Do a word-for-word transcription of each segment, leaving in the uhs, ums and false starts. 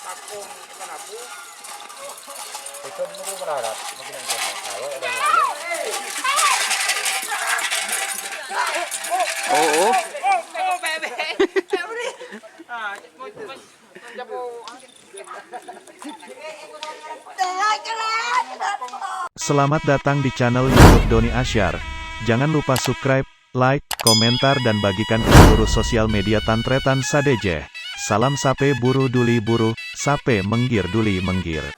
Oh, oh. Selamat datang di channel YouTube Doni Asyar. Jangan lupa subscribe, like, komentar, dan bagikan ke seluruh sosial media tan-tarètan sadhâjâ. Salam sapè buru duli buru, sapè mèngghir duli mèngghir.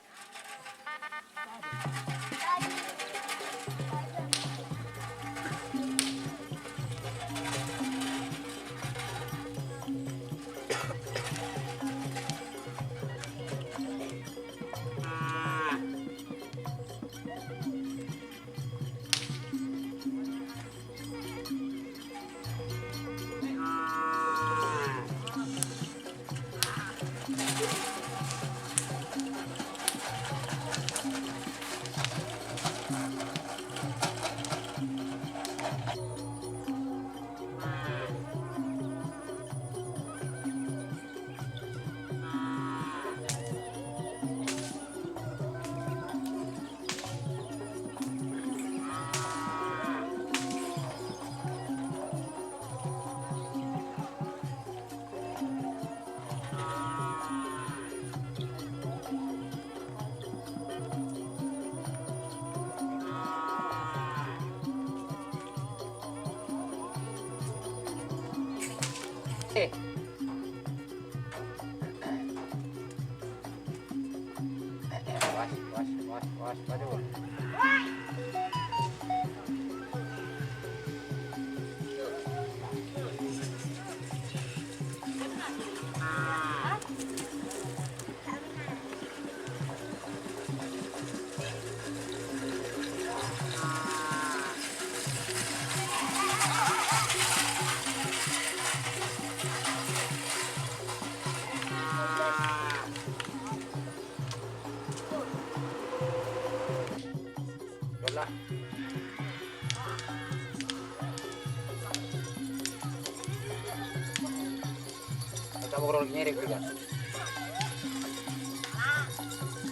Eh. Was, was, was, was, waduh. Yolah. Coba kalau nyerek juga.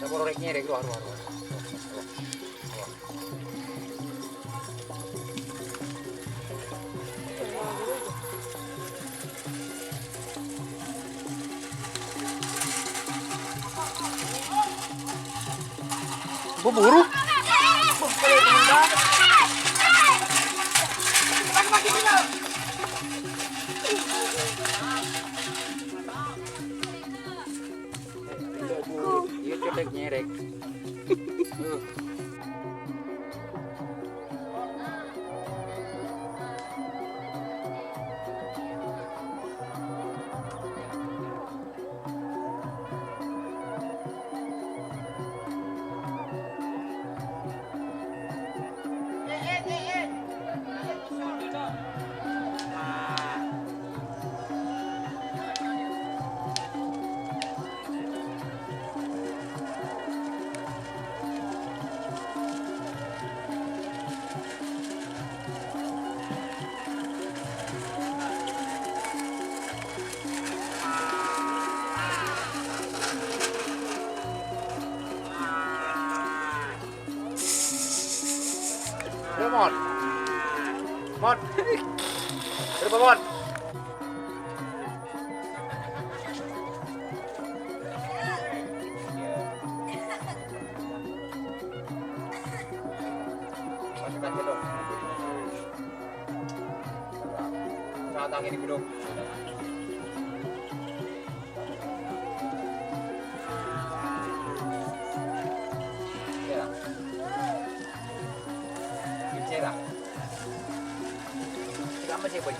Coba kalau nyerek, roh, roh, roh. Buburu. Iya, cedek nyerek. Ayo, Mon. Mon. Berapa, Mon? Masukkan ke dalam. Saat angin di gedung. Ya. Bicara. Sama sih, Bos.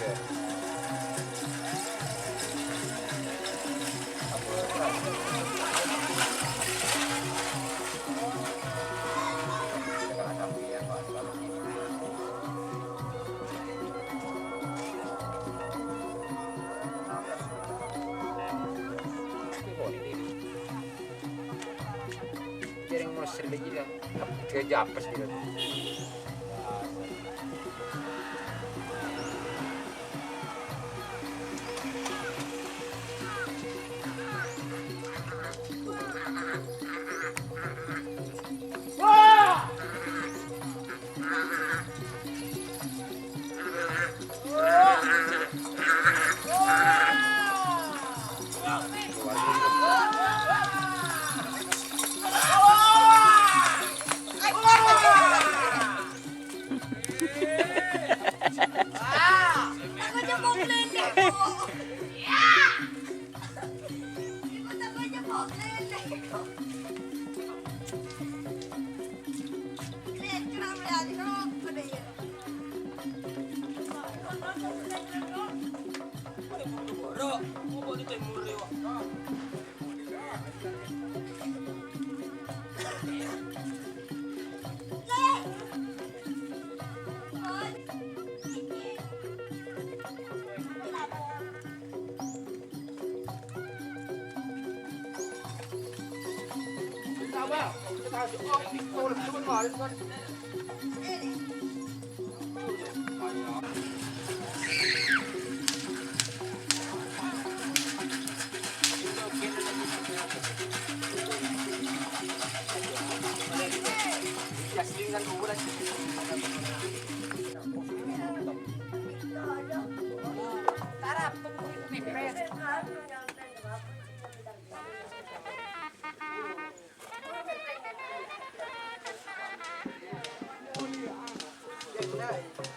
Piring mesri lagi lah. Dia japes gitu.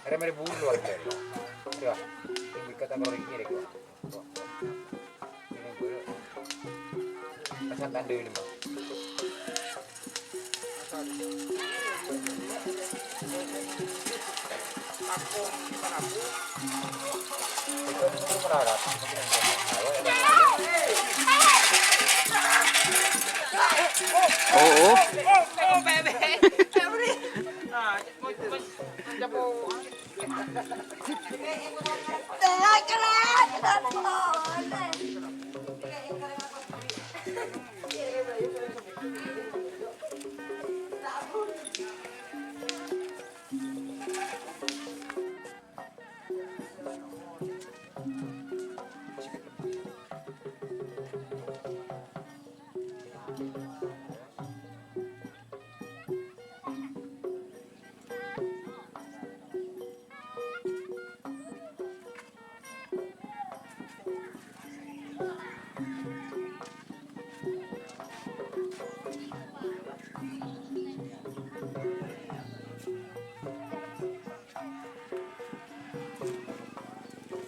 Rè-mèrè buru, Wan. Coba. Tunggu ikatan orang ini, Wan. Ini gue. Pasang tanda ini, Bang. Oh, oh.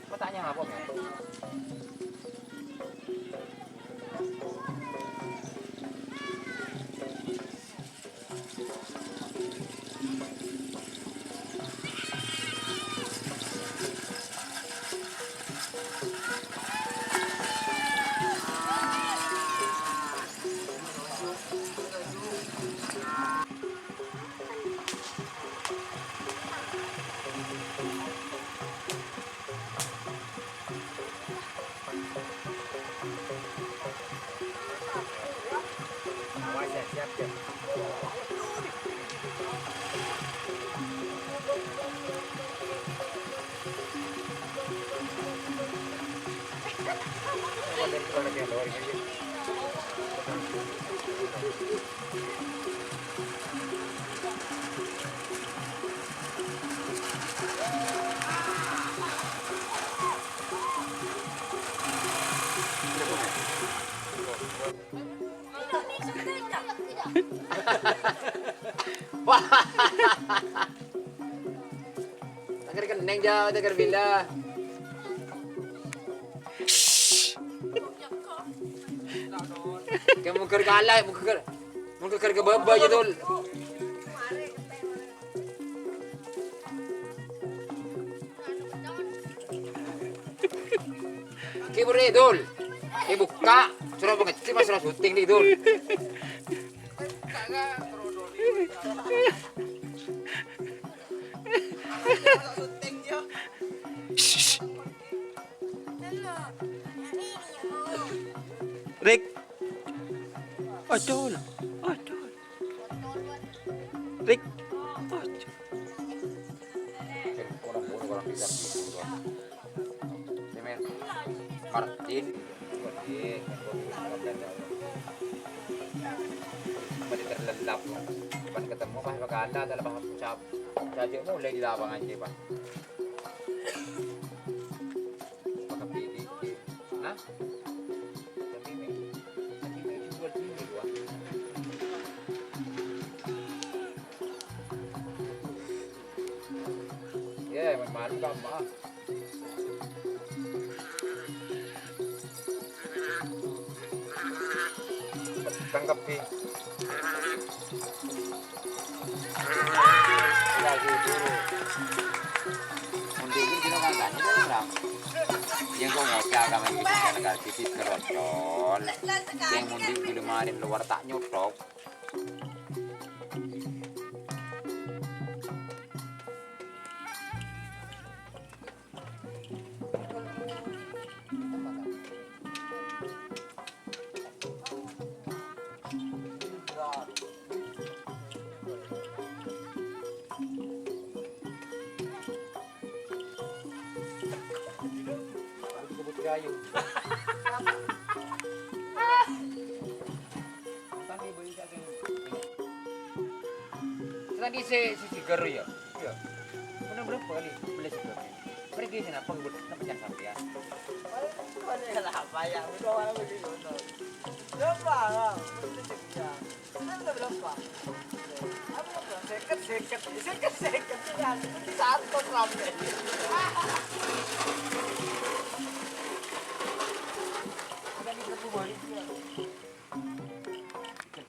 Pertanyaan apa, Mas? Wah. Tengger kenning jauh, tengger bila. Kamu ger kalah, kamu ger, kamu ger ke bawah aja, Dul. Ki buru, Dul. Ki bukka', soro pangecce' pas soro syuting nih, Dul. Rik. Aduh, aduh. Rik. Aduh. Martin. Masih terlelap. Pas ketemu pas bakal ada, ada pas cap-, caji mulai di lapangan sih, Pak. Pakai pilih. Hah? Tapi ini, tapi ini jual sini, Pak. Ya, memang malu kan, Pak. Tangkebbhi. Laju dulu. Mon dhibi' gila kan tanya dulu, Bang. Yang kok ngoca' kami bisa jalan kaki sih kerotol. Yang mon dhibi' gila marin luar tak nyotok. Tadi se-, se sigar ya? Iya. Pernah berapa kali beli sigar? Pergi sini apa ngebut sampai jam sampean? Apa ya? Udah malam lagi nonton. Berapa? Beli sigar. Kan udah berapa? Apa, berapa? Seket, seket, seket, seket. Kan satu rame.